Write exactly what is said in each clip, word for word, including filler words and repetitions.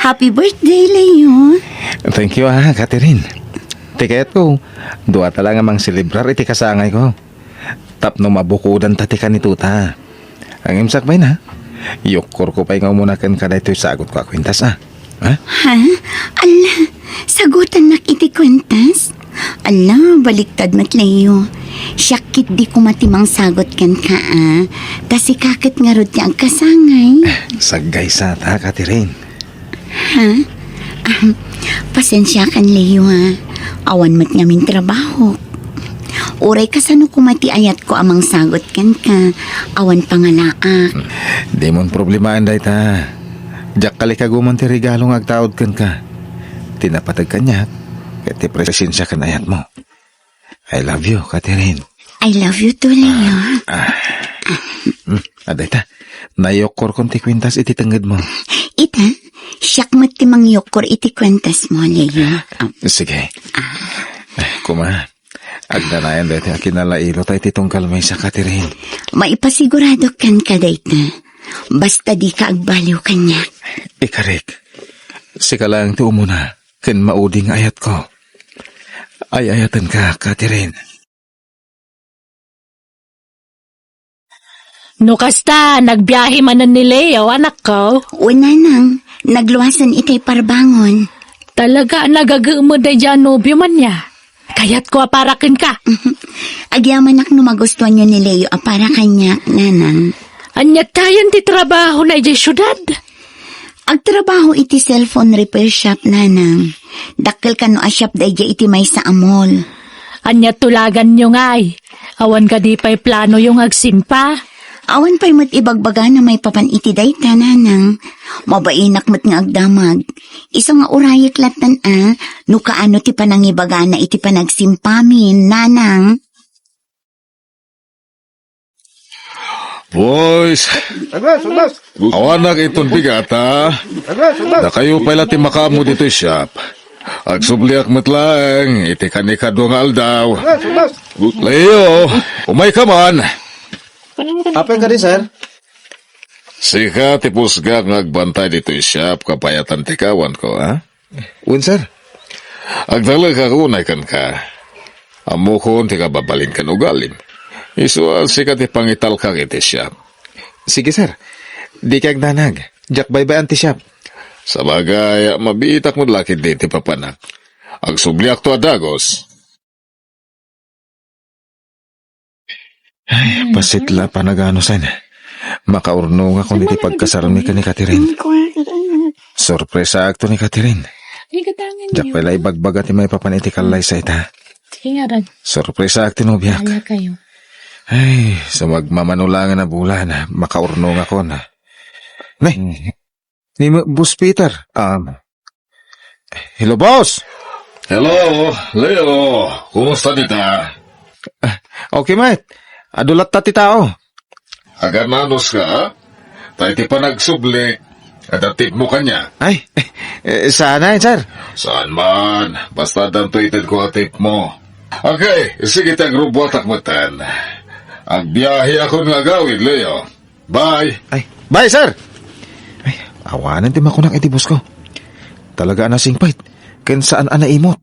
Happy birthday, Leo. Thank you, ah, Catherine. Ti kayatko, duata la nga mangselebrar iti kasangayko. Tapno mabukodanta ti kanitota. Ngem sakbay na, yukkorko pay nga umuna kenka daytoy sagutko a kuentas, ah. Ha? Ha? Ala, sagutannak iti kuentas? Ala, baliktad met, Leo. Siak ketdi koma ti mangsagut kenka, ah. Ta sika ket ngarud ti agkasangay. Saggaysata, Catherine. Ha? Ah, pasensiakan, Leo, ha. Awan met ngamin trabahok. Uray kasano koma ti ayatko a mangsagut kenka, awan pangalaak. Dimon problemaen dayta. Diak kalikaguman ti regalo nga agtaud kenka. Ti napateg kaniak, ket ti presensia ken ayatmo. I love you, Catherine. I love you too, Leo. Ah. Hmm, adda ita. Nayukkorkon ti kuentas iti tengngedmo. Ita, siak met ti mangyukkor iti kuentasmo, Leo. Ah. Sige. Ah. Eh, koma, agdanayan daytoy a kinalailo ta iti tunggal maysa, Catherine. Maipasigurado kenka dayta. Basta dika agbaliw kaniak. Ikarik, sika laeng ti umuna ken maudi nga ayatko. Ay-ayatenka, Catherine. No kasta, nagbiahe manen ni Leo, anakko? Wen, nanang, nagluasen itay parbangon. Talaga, nagagemed daydiay a nobio man ya. Kayatko a para kenka. Agyamanak no magustuanyo ni Leo a para kaniak, nanang. Ania tayen ti trabahona idiay siudad? Agtrabaho iti cellphone repair shop, nanang. Dakkel kano a shop daydiay iti maysa a mall. Ania tulaganyo ngay? Awan kadi pay planoyo nga agsimpa? Awan pay met ibagbagana maipapan iti dayta, nanang. Mabainak met nga agdamag. Isu nga urayek lattan a, no kaano ti panangibagana iti panagsimpamin, nanang. Boys, awanak iton bigat, ha? Dakayo pay la ti makaammo ditoy shop. Agsubliak met laeng iti kanikadua nga aldaw. Leo, umayka man. Apay kadi, sir? Sika ti pusgak nga agbantay ditoy shop, kapayatan ti kawanko, ha? Wen, sir. Agtalekak unay kenka. Ammokon ti kababalin ken ugalim. Isu a sika ti pangitalkak iti shop. Sige, sir. Dika agdanag. Diak baybay-an ti shop. Sabagay, mabiitak met la ketdi iti papanak. Agsubliakto a dagus. Ay, bassit la panaganusen. Makaurnongakon iti pagkasarmi ken ni Catherine. Sorpresaakto ni Catherine. Diak pay la ibagbaga ti maipapan iti kallaysa ita. Sige ngarud. Sorpresaak ti nobiak. Ay, sumagmamanulangan a bulan, makaurnongakon. Nay, ni Boss Peter. Um, hello, boss! Hello, Leo. Kumusta dita? Ah, okay, mate. Adu latta ti tao. Agananus ka, ha? Ta iti panagsubli, adda tipmo kaniak. Ay, eh, saan, sir? Saan man. Basta addanto itedko a tipmo. Okay, sige, ti agrubuatak metten. Agbiaheakon nga agawid, Leo. Bye. Ay, bye, sir! Ay, awanen ti makunak iti boss ko. Talaga a nasingpet, ken saan a naimot.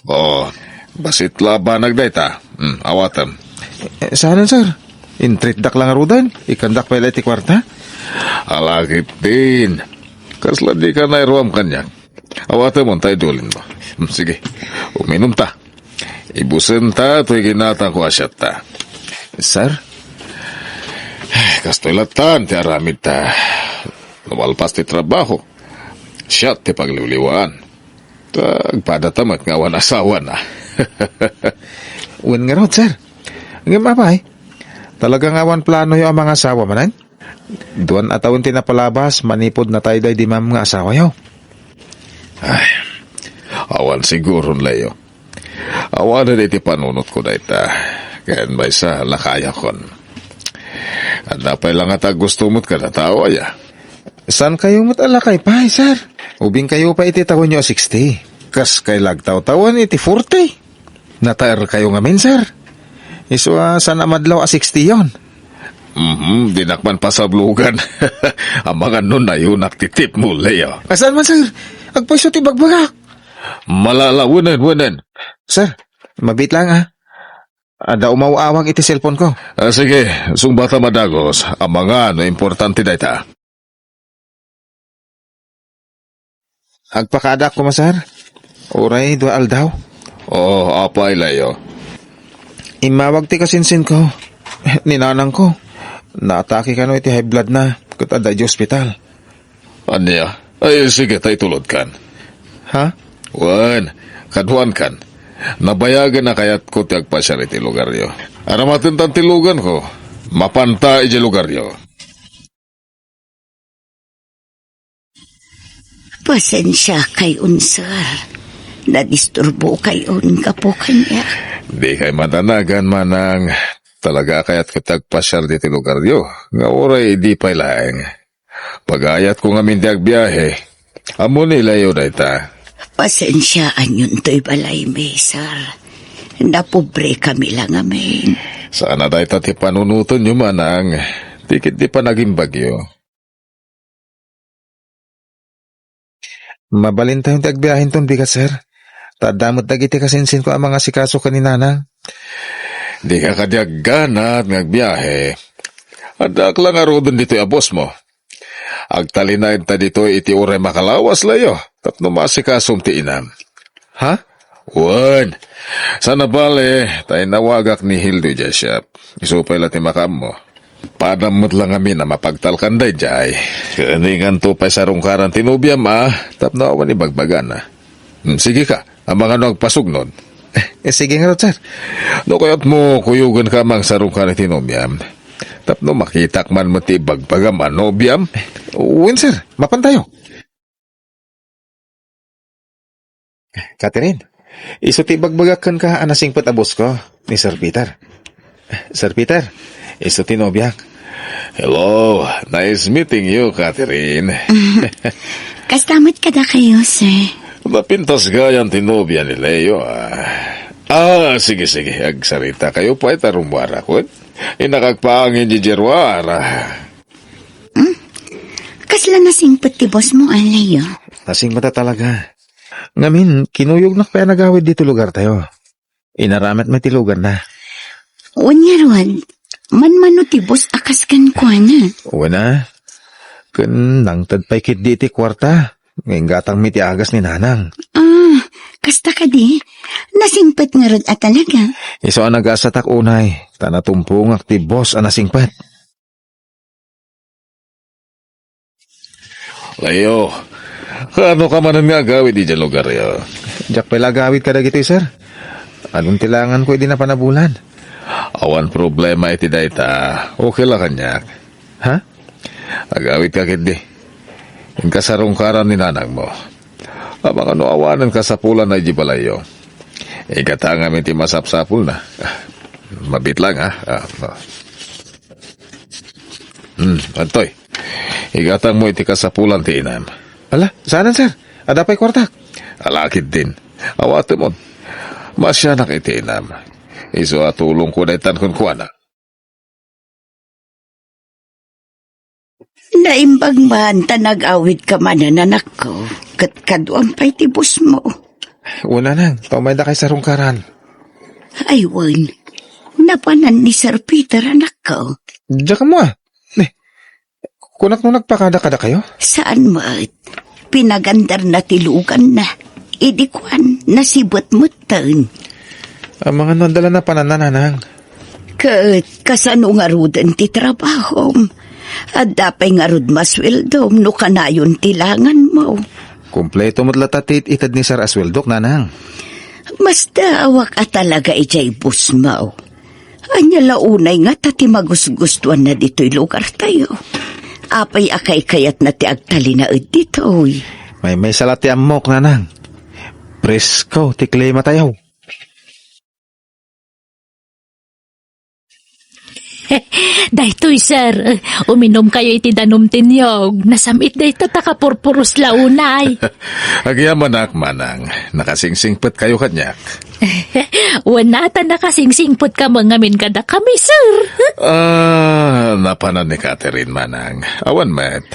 Oh, bassit la banag dayta. Hmm, awatem. Eh, saanen, sir? Intreatdak la ngaruden, ikkandak pay la iti kuarta? Ala ketdin. Kasla dika nairuam kaniak. Awatemon ta idulinmo. Hmm, sige. Uminumta. Ibusenta toy ginatangko a siatta. Sir? Kastoy lattan ti aramidta. No malpas ti trabaho, siat ti pagliwliwaan. Ta agpadata met nga awan asawana. Wen ngarud, sir. Ngem apay, talaga nga awan planoyo a mangasawa manen? Duan a tawen ti napalabas manipud natayday di ma'am nga asawayo. Ay, awan siguron, Leo. Awanen iti panunotko dayta, ken maysa, lakayakon. Adda pay la ngata gusto met kada tao, aya? Saankayo met a lakay pay, sir? Ubingkayo pay iti tawenyo a sixty. Kas kay la agtawtawen iti forty. Nataerkayo ngamin, sir. Isu a saan a madlaw a sixty yon. Mhm, dinak man pasablogan. Amangan no nayunak ti tip mo, Leo. Saan man, sir? Agpayso ti bagbagak. Malala, wenen, wenen. Sir, mabiit lang, ah. Adda umaw-awag iti cellphone ko. Ah, sige, sungbatam a dagus. Amangan no importante dayta. Agpakaadak koma, sir. Uray dua aldaw. Oo, apay, Leo? Immawag ti kasinsinko. Ni nanangko. Naatake kano iti high blood na. Ket adda iti ospital. Ania? Ay, sige, ta itulodkan. Ha? Wen, kaduankan. Nabayagen a kayatko ti agpasiar iti lugaryo. Aramatentan ti luganko. Mapanta iti lugaryo. Pasensiakayon, sir. Nadisturbokayon gapu kaniak. Dikay madanagan, manang. Talaga a kayatko ti agpasiar ditoy lugaryo. Nga uray idi pay laeng. Pagayatko ngamin ti agbiahe. Ammo ni Leo dayta. Pasensiaanyon toy balaymi, sir. Napobrekami la ngamin. Saan a dayta ti panunotenyo, manang. Ti ket di panagimbagyo. Mabalintayon ti agbiahenton bigat, sir. Ta adda met dagiti kasinsinko a mangasikaso ken ni nanang. Dika kadi agganat nga agbiahe. Addaak la ngaruden ditoy a boss mo. Agtalinaedta ditoy iti uray makalawas, Leo, tapno maasikasom ti inam. Ha? Wen, saan a bale, ta inawagak ni Hildo idiay siak. Isu pay la ti makaammo. Padam met la ngamin a mapagtalkan daydiay. Ken inganto pay sarungkaran ti nobiam a, tapno awan ibagbagana. Hmm, sige ka, amangan no agpasugnod. Eh, sige ngarud, sir. No kayatmo, kuyogenka a mangsarungkar iti nobiam. Tapno makitak man met ti ibagbagam a nobiam. Wen, sir, mapantayo. Catherine, isu ti ibagbagak kenka a nasingpet a boss ko, ni Sir Peter. Sir Peter, isu ti nobiak. Hello, nice meeting you, Catherine. Kasta met kadakayo, sir. Napintas gayan ti nobia ni Leo, ah. Ah, sige, sige, agsarita kayo pay ta rummuarak, wen. Innak agpaangin diay ruar, ah. Hmm? Kasla nasingpet ti boss mo, a, Leo? Nasingpet a talaga. Ngamin, kinuyognak pay a nagawid ditoy lugartayo. Inaramid met ti luganna. Wen ngarud, manmano ti boss a kas kenkuana? Wen a. Ken nangted pay ketdi iti kuarta. Nga inggatangmi ti agas ni nanang. Ah, kasta kadi? Nasingpet ngarud a talaga? Isu a nagasatak unay, ta natumpongak ti boss a nasingpet. Leo, kaano ka manen nga agawid idiay lugaryo? Diak pay la agawid kadagitoy, sir. Adun ti langanko idi napanabulan. Awan problema iti dayta. Okay la kaniak. Ha? Agawidka ketdi. Inka sarungkaran ni nanangmo. Amangan no awanen kasapulanna idiay balayyo. Igatangam iti masapsapulna. Mabiit lang, ha? Ah, ah. Hmm, adtoy. Igatangmo iti kasapulan ti inam. Ala, saanen, sir? Adda pay kuartak. Ala, ketdin. Awatemon. Masianak iti inam. Isu a tulongko daytan kenkuana. Naimbag man ta nag-awidka manen, anakko, ket kaduam pay ti boss mo. Wen, nanang, ta umayda kay sarungkaran. Ay, wen. Napanan ni Sir Peter, anakko. Diak ammo, ah. Ni, kunak no nagpakada kadakayo? Saan met? Pinagandarna ti luganna. Idi kuan, nasibet metten. Amangan no adda la napananna, nanang. Ket kasano ngaruden ti trabahom? Adda pay ngarud masueldom no kanayon ti langanmo? Kompleto met latta ti it-ited ni sir a sueldok, nanang. Masdaawak a talaga idiay boss mo. Ania la unay ngata ti magusgustoanna ditoy lugartayo? Apay a kaykayatna ti agtalinaed ditoy? Maymaysa la ti ammok, nanang. Presko ti klimatayo. Daytoy, sir. Uminumkayo iti danum ti niyog. Nasam-it dayta ta kapurpuros la unay. Agyamanak, manang. Nakasingsingpet kayo kaniak. Wen, ta nakasingsingpet ka met ngamin kadakami, sir. Ah, napanan ni Catherine, manang. Awan met.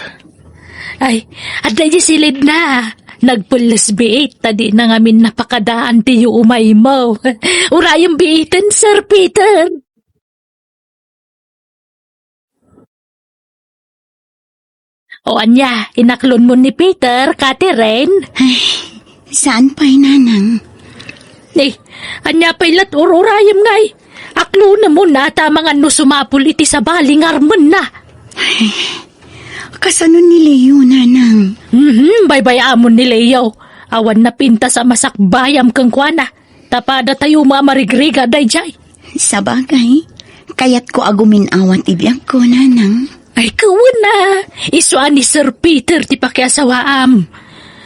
Ay, adda idiay silidna. Nagpelles biit, ta dina ngamin napakadaan ti yuumaymo. Urayem biiten, Sir Peter. O ania, inaklonmo ni Peter, Catherine? Ay, saan pay, nanang? Eh, ania pay lat ururayem ngay? Aklonmo na ta mangan no sumapul iti sabali nga armenna. Ay, kasano ni Leo, nanang? Mhm, baybay-amon ni Leo. Awan napintas a masakbayam kenkuana. Ta padatayo met a marigrigat daydiay. Sabagay, kayatko a gumin-awa ti biagko, nanang. Ay, wen a, isu a ni Sir Peter ti pakiasawaam.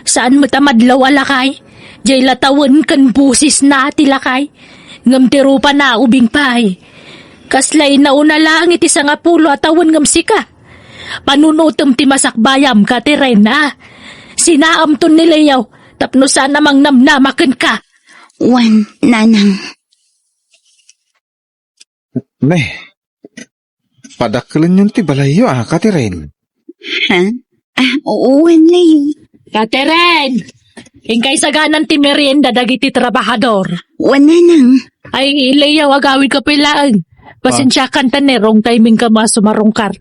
Saan met a madlaw a lakay, diay latawen ken bosesna ti lakay, ngem ti rupana ubing pay. Kasla innauna laeng iti sangapulo a tawen ngem sika. Panunotem ti masakbayam, Catherine, a? Sinaamton ni Leo tapno saan a mangnamnama kenka. Wen, nanang. Ne, padakkelenyon ti balayyo, a, Catherine? Ha? Ah, oo, wen, Leo. Catherine! Inkay saganan ti merienda dagiti trabahador. Wen, nanang. Ay, Leo, agawidka pay laeng. Pasensiakan ta ne, wrong timing ka met a sumarungkar.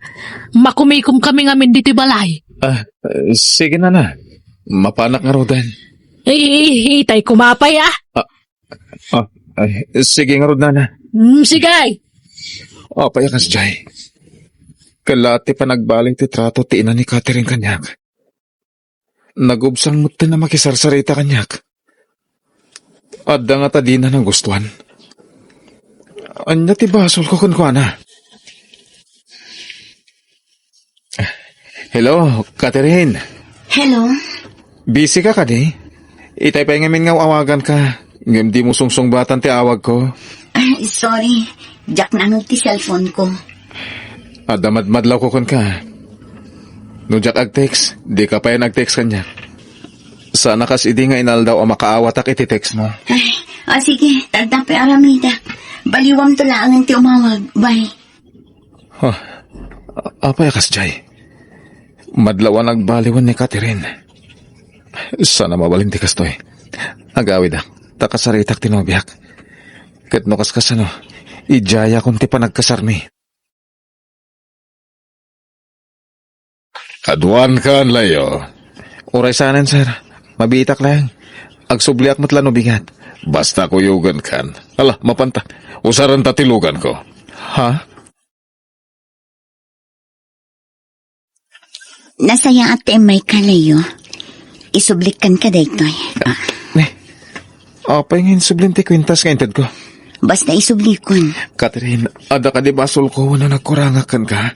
Makumikom kami ngamin ditoy balay. Ah, eh, sige, nana. Mapanak ngaruden. Eh, eh, itay kumapay, a. Ah, ah, ay, sige ngarud, nana. Hmm, sige. Apay a kasdiay? Kella ti panagbali ti trato ti ina ni Catherine kaniak. Nagubsang metten a makisarsarita kaniak. Adda ngata dina nagustuan. Ania ti basolko kenkuana? Hello, Catherine. Hello. Busy ka kadi? Itay pay ngamin nga awaganka, ngem dimo sungsungbatan ti awagko. Ah, sorry. Diak naangeg ti cellphone ko. Adda madmadlawko kenka. No diak ag-text, dika pay nag-text kaniak. Saan a kas idi nga inaldaw a makaawatak iti text mo. Ay, ah, sige, ta adda pay aramidak. Baliwamto laengen ti umawag. Bye. Huh. Apay a kasdiay? Madlaw a nagbaliwen ni Catherine. Saan a mabalin ti kastoy. Agawidak, ta kasaritak ti nobiak. Ket no kaskasano, idiayakon ti panagkasarmi. Aduan kan, Leo. Uray saanen, sir. Mabiitak laeng. Agsubliak met la no bigat. Basta kuyogen kan. Ala, mapanta. Usaren ta ti lugan ko. Ha? Nasayaat ti immayka, Leo. Isublik kenka daytoy. Ah. Ne. Apay nga insublim ti kwintas nga intedko? Basta isublikon. Catherine, adda kadi basolko wenno nagkurangak kenka?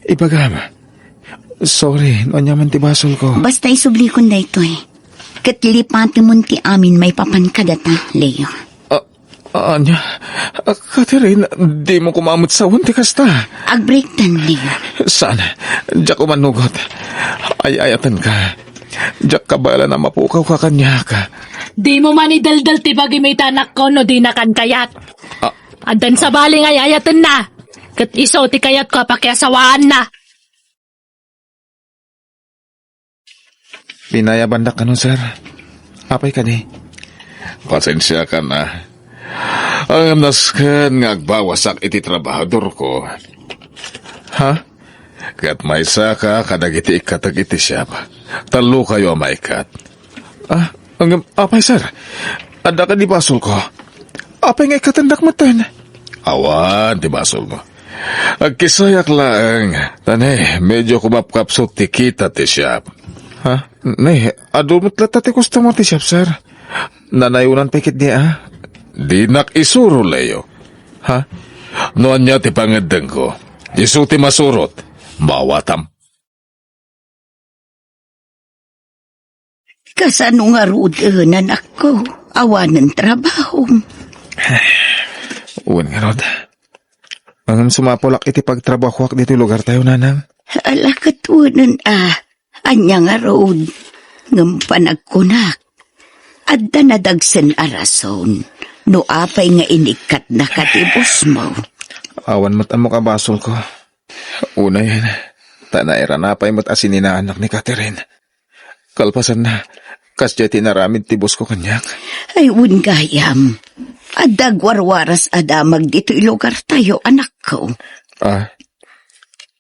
Ibagam. Sorry, no ania man ti basolko. Basta isublikon daytoy. Ket lipatemon ti amin maipapan kadata, Leo. Ah, ania? Ah, Catherine, dimo koma met sawen ti kasta. Agbreaktan, Leo. Saan? Diak umanugot. Ay-ayatenka. Diak kabaelan a mapukawka kaniak. Dimo man idaldal ti bagim ita, anakko, no dinakan kayat. Ah. Addan sabali nga ay-ayatenna. Ket isu ti kayatko a pakiasawaanna. Pinayabandak kano, sir. Apay kadi? Pasensiakan a. Ngem nasken nga agbawasak iti trabahadorko. Ha? Ket maysaka kadagiti ikkatek iti siap. Tallokayo a maikkat. Ah, ngem, apay, sir? Adda kadi basolko? Apay nga ikkatendak metten? Awan ti basolmo. Agkisayak laeng. Ta ne, medyo kumapkapsut ti kita ti siap. Ha? Ne, adu met latta ti customer ti siap, sir. Nanayonan pay ketdi, a? Dinak isuro, Leo. Ha? No ania ti pangeddengko, isu ti masurot. Maawatam. Kasano ngaruden, anakko? Awanen trabahom. Wen ngarud. Ngem sumapulak iti pagtrabahoak ditoy lugartayo, nanang. Ala, ket wen a, ania ngarud? Ngem panagkunak, adda nadagsen a rason no apay nga inikkatnaka ti bosmo. Awan met ammok a basolko. Unayen, ta nairana pay met a sininaannak ni Catherine. Kalpasanna, kasdiay ti inaramid ti bosko kaniak. Ay, wen gayam. Adda agwarwaras a damag ditoy lugartayo, anakko. Ah,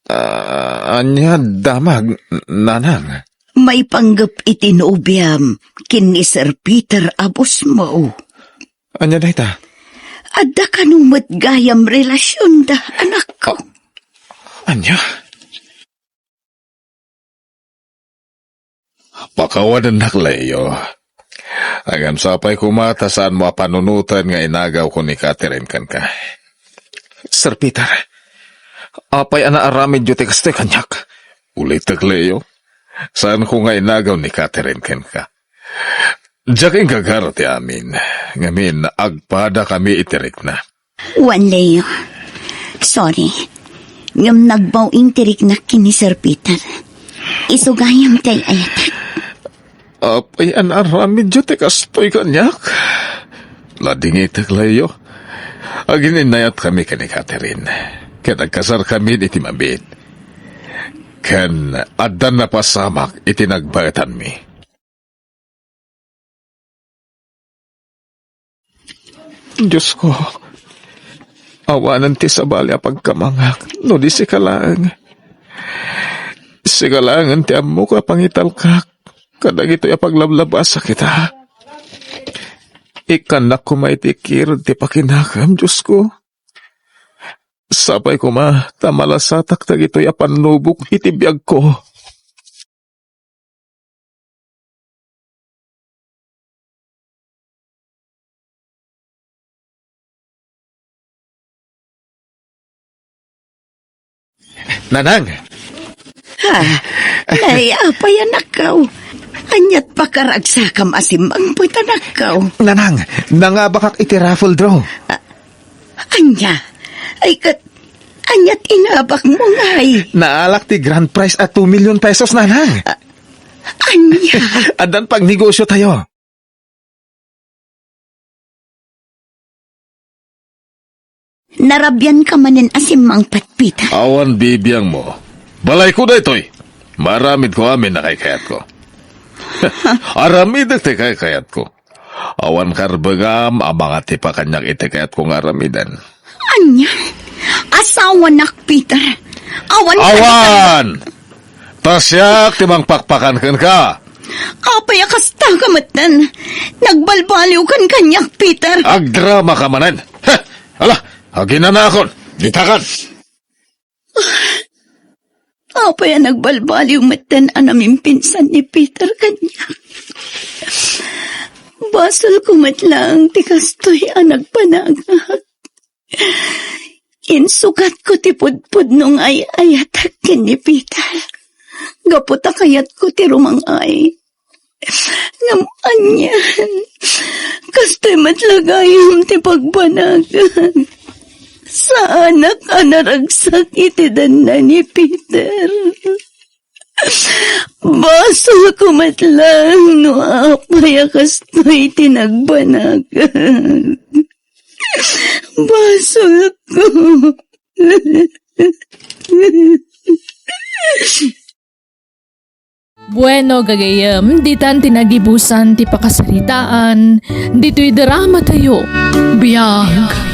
ah, ania damag, nanang? Maipanggep iti nobiam ken ni Sir Peter a bosmo. Ania dayta? Adda kano met gayam relasionda, anakko. Ania? Pakawanennak, Leo. Ngem sapay koma ta saanmo a panunoten nga inagawko ni Catherine kenka. Sir Peter, apay a naaramidyo ti kastoy kaniak? Ulitek, Leo. Saanko nga inagaw ni Catherine kenka. Diak inggagara ti amin. Ngamin, agpadakami iti rikna. Wen, Leo. Sorry. Ngem nagbaw-ing ti riknak ken ni Sir Peter. Isu gayam ti ay-ayatek. Apay a naaramidyo ti kastoy kaniak? Ladingitek, Leo. Agin-innayatkami ken ni Catherine. Ket agkasarkami iti mabiit. Ken addan napasamak iti nagbaetanmi. Diosko, awanen ti sabali a pagkamangak no di sika laeng. Sika laengen ti ammok a pangitalkak kadagitoy a paglablabasak ita. Ikkannak koma iti kirud ti pakinakem, Diosko. Sapay koma ta malasatak dagitoy a pannubok iti biagko. Nanang! Ha? Nay, apay, anakko? Aniat pakaragsakam a simmangpet, anakko? Nanang, nangabakak iti raffle draw. A-, ania? Ay, ket, aniat inabakmo, ngay? Naalak ti grand prize a two million pesos, nanang. A-, ania? Addan pagnegosyotayo. Narabianka manen a simmangpet, Peter. Awan bibiangmo. Balayko daytoy. Maaramidko amin a kaykayatko. Aramidek ti kaykayatko. Awan karbengam a mangatipa kaniak iti kayatko nga aramiden. Ania? Asawanak, Peter. Awan. Awan! Ta siak ti mangpakpakan kenka. Apay a kasta ka metten? Nagbalbaliwkan kaniak, Peter. Agdramaka manen. Heh! Ala, aginanakon. Ditakan. Apay a nagbalbaliw metten a namimpinsan ni Peter kaniak? Basolko met laeng ti kastoy a nagbanagak. Insukatko ti pudpudno nga ay-ayatek ken ni Peter. Gapu ta kayatko ti rumang-ay. Ngem anian, kastoy met la gayam ti pagbanagak. Saanak a naragsak iti danna ni Peter. Basolko met laeng no apay a kastoy ti nagbanagak. Basolko. Bueno, gagayyem, ditan ti nagibusan ti pakasaritaan ditoy dramatayo, Biag